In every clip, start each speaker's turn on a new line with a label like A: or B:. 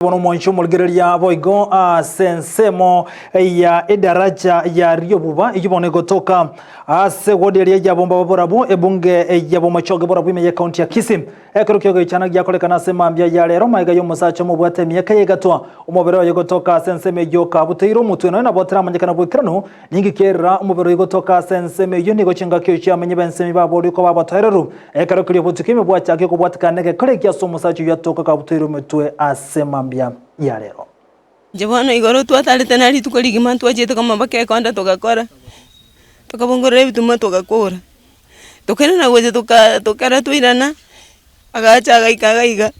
A: Bono omwanchi omorigereria boigo ase ensemo ya edaraja ya Riobuba, eyio bono egotoka ase ward eria ya Bombaba Borabu, ebunge ya Bomachoge Borabu ime y'ekaunti ya Kisii. Ekero ki'ogoichana giakorekana ase mambia ya rero, magega y'omosacha omobwate emiaka ya egatwa, omobere oye gotoka ase ensemo eyio kabuteire omotwe nonya nabo teramanyekana boikeranu ninki kerera omobere oye gotoka ase ensemo eyio nigo chingaki echio amenyi b'ensemo baboria koba abatoereru. Ekero keria obotuko ime bwachaka kobwatekana negekora ekia ase omosacha oyio atoka kabutoire ometwe ase mambia ya rero.
B: Inche bono igoro twatarete na rituko rigima ntwachiete komobaka ekonda togakora, tokabongorora ebituma togakora, tokairana gocha toka tokara twairana, agacha agaika iga iga,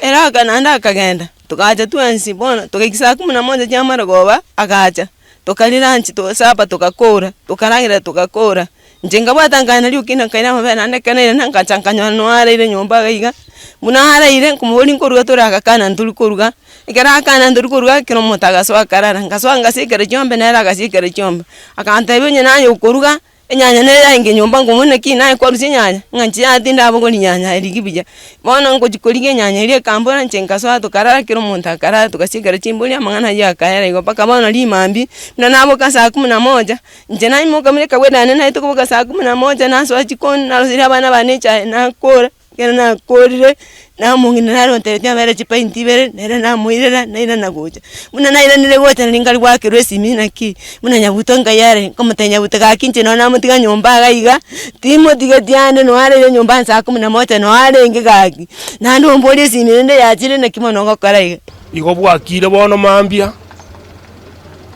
B: ere aka naende akagenda, togacha twensi bono togaika saa kumi na moja chia amarogoba, agacha, tokaria lunch to supper togakora, tokaragera togakora. Inche nkabwata nkaenda rioka nkaira amabere naende ekero nairana nkacha nkanyora noo araire nyomba iga iga, buna araire nkomoboria nkoruga tore agakana ntori koruga, ekero akana ntori koruga ekero omonto agasoa akarara, nkasoa ngasiekera chiombe nere agasiekera chiombe, akantebia onye naye okoruga, enyanya nere yarenge nyomba nkomoboria naki naye kwarusia enyanya, ng'a inche yaya tindabogoria nyanya aye rigia buya. Bono ngochia korigia enyanya eria ekambora inche nkasoa tokarara kera omonto akarara togasiekera chimbori amang'ana aywo akaera igo mpaka bono rimambia, buna naboka saa kumi na moja. Inche naimoka buna ekabweda yane naye tokoboka saa kumi na moja nasoa chikoni naroseria abana bane echae nakora, ekero nakorire, namong'ina nare ontebetie ambere chipainti ibere, nere namoirera nairana gocha. Buna nairanire gocha nari nkare goakerwa esimi naki, buna nyabuto nkai are, nkomotebia nyabuto gaki inche nonye namotiga nyomba iga iga, timotigeti ande noo areire nyomba saa kumi na moja noo arenge gaki, naende omborie esimi rende yachire naki bono ogokora iga.
C: Igo bwakire bono mambia.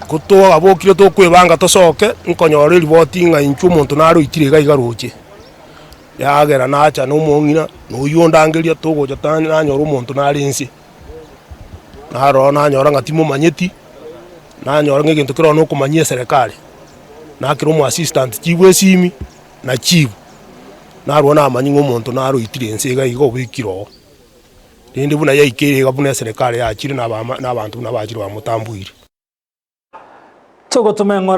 C: Kotwabokire tokwebanga tosoke, nkonyora eriboti ng'a inchuo omonto naroitire iga iga roche. Yagera nacha na omong'ina, na oywo ondangeria togocha ta nanyora omonto nare inse. Narora nanyora ng'a timomanyeti, nanyora ng'a egento kere ororo nokomanyia eserekari. Nakera omo assistant chief esimi, na chief, narwo namanyia ng'a omonto naroitire inse iga iga obekire oo. Rende buna yaikeire iga buna eserekari yachire na abama na abanto buna bachire bamotamboire.
A: Togotoma eng'ora.